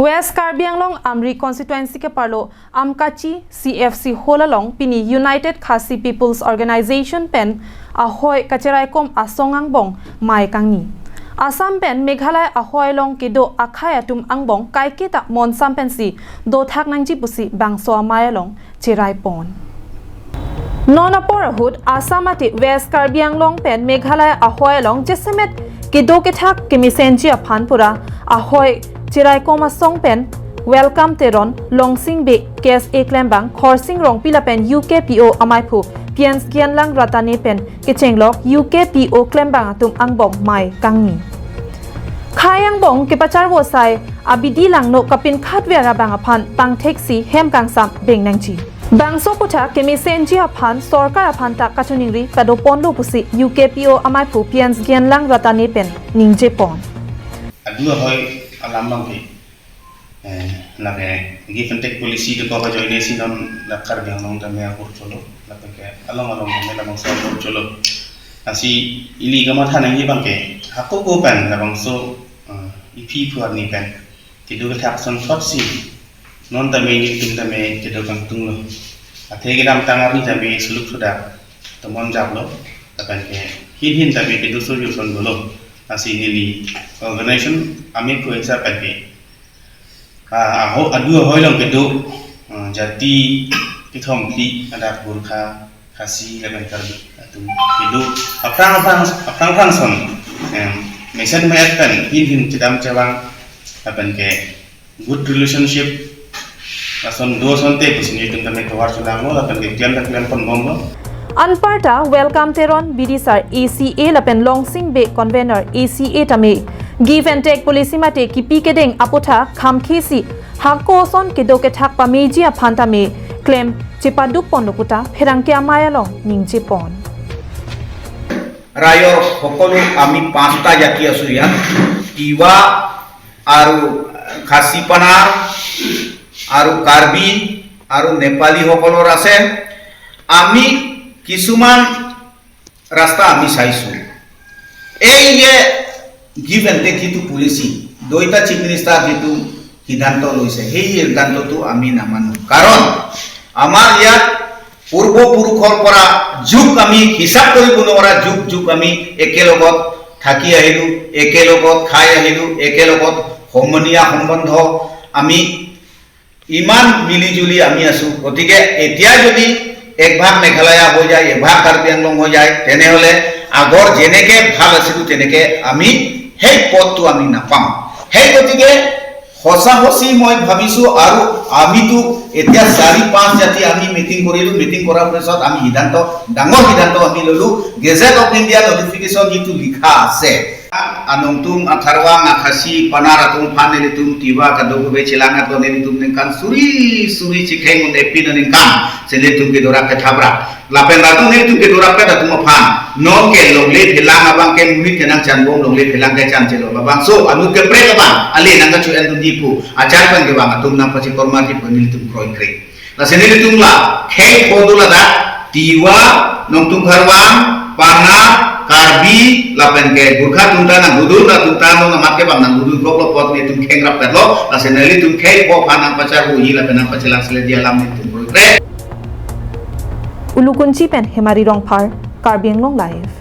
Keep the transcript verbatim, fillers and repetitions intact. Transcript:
West Karbi Anglong Amri constituency keparlo Amkachi C F C hall along pini United Khasi People's Organization pen ahoi kachiraikom asong angbong mei kangni. Assam pen Meghalaya ahoi along kedo akhei atum angbong kaiketa monsam pensi dothak nangji pusi bangso amei along chirai pon. Non apor ahut Assam mate West Karbi Anglong pen Meghalaya ahoi along jasemet kedo kethak kemesenji aphan pura ahoi chiraikom asong pen Welcome Teron, Longsing Bey, K S A klembang Khorsing Rongpi lapen U K P O amaiphu Pians Gianlang Ratane pen kechenglok U K P O klembang atum angbong mei kangni. Khei angbong kepacharvo asai abidi langno kapinkhat ver abang aphan pangtheksi hem kangsam beng nangji. Bangso aphuthak kemesenji aphan sorkar aphan ta kachiningri padoponlo pusi U K P O amaiphu Pians Gianlang Ratane pen ningje pon. Adu ahoi alam abangke, eh, lake give and take policy dokok ajoine si non la Karbi Anglong tame ahur cholo, lapen ke along along tame labangso ahur cholo. Lasi ili kamatha nangji abangke, hako ko pen labangso, eh, iphi phu arni pen kedo kethak asonthotsi non tame nelitum tame kedo kangtunglo. Athe kedamtang arni tame suluk sudak tomon japlo, lapen ke hin hin tame kedo surjo son dolo. Lasi neli organization amei phu hisap pen ke, ah, aho, adu ahoi along kedo, ah, jati kethom phli, adak Gorkha, Khasi lapen Karbi atum kedo aphrang aphrang aphrang aphrang son, em, mesen mayat pen hin hin chedam chevang lapen ke good relationship lason do asonte pusi nelitum tame tovar chelanglo lapen ke klem ta klem ponbomlo. Anparta Welcome Teron, Bidisar A C A lapen Longsing Bey, convener A C A tame give and take policy mate kipi kedeng aphuthak khamkhesi hako ason kedo kethak pameji aphan tame klem chepaduk ponlo puta pherangke amei along ningje pon. ৰাইজৰ সকলো আমি পাঁচটা জাতি আছো ইয়াত, তিৱা আৰু খাচী পানাৰ আৰু কাৰ্বি আৰু নেপালীসকলৰ আছে। আমি কিছুমান ৰাস্তা আমি চাইছো। এই যে গিভ এণ্ড টেক যিটো পলিচি, দুইটা চিফ মিনিষ্টাৰ যিটো সিদ্ধান্ত লৈছে, সেই সিদ্ধান্তটো আমি নামানো। কাৰণ আমাৰ ইয়াত পূৰ্বপুৰুষৰ পৰা যুগ আমি হিচাপ কৰিব নোৱাৰা, যুগ যুগ আমি একেলগত থাকি আহিলো, একেলগত খাই আহিলো, একেলগত সমনীয়া সম্বন্ধ আমি ইমান মিলি জুলি আমি আছো। গতিকে এতিয়া যদি এক ভাগ মেঘালয়া হৈ যায়, এক ভাগ কাৰ্বি আংলং হৈ যায়, তেনেহ'লে আগৰ যেনেকে ভাল আছিলো তেনেকে আমি সেই পথটো আমি নাপাম। সেই গতিকে সঁচা সঁচি মই ভাবিছো, আৰু আমিতো এতিয়া চাৰি পাঁচ জাতি আমি মিটিং কৰিলো, মিটিং কৰাৰ পিছত আমি সিদ্ধান্ত, ডাঙৰ সিদ্ধান্ত আমি ললো, গেজেট অফ ইণ্ডিয়া নটিফিকেশ্যন যিটো লিখা আছে, anongtung, akharvang, akhasi, panar atum aphan nelitum tiwa kadokave chelang atum nelitum ningkan suri suri chikheng un epi ningkan si nelitum kedorak kethapra. Lapen latum nelitum kedorak pen atum aphan non ke longle phelang abang ke munit kenang chanbom, longle phelang ke chan chelo. Labangso anut keprek abang ale nangkachu-en dunji pu achar pen kevang atum nangpachekormaji pu nelitum kroikre. Lasi nelitum la khei pho do ladak, tiwa, nongtung kharvang, panar, karbi lapen ke Gorkha atum ta nangdodun, atum ta non amat kevang nangdodun kok lo apot nelitum kheng rap petlo. Lasi nelitum khei pho aphan nangpacharvoji lapen nangpachelang seleji alam nelitum kroikre. Ulukunchi pen Hemari Rongphar, Karbi Anglong Live.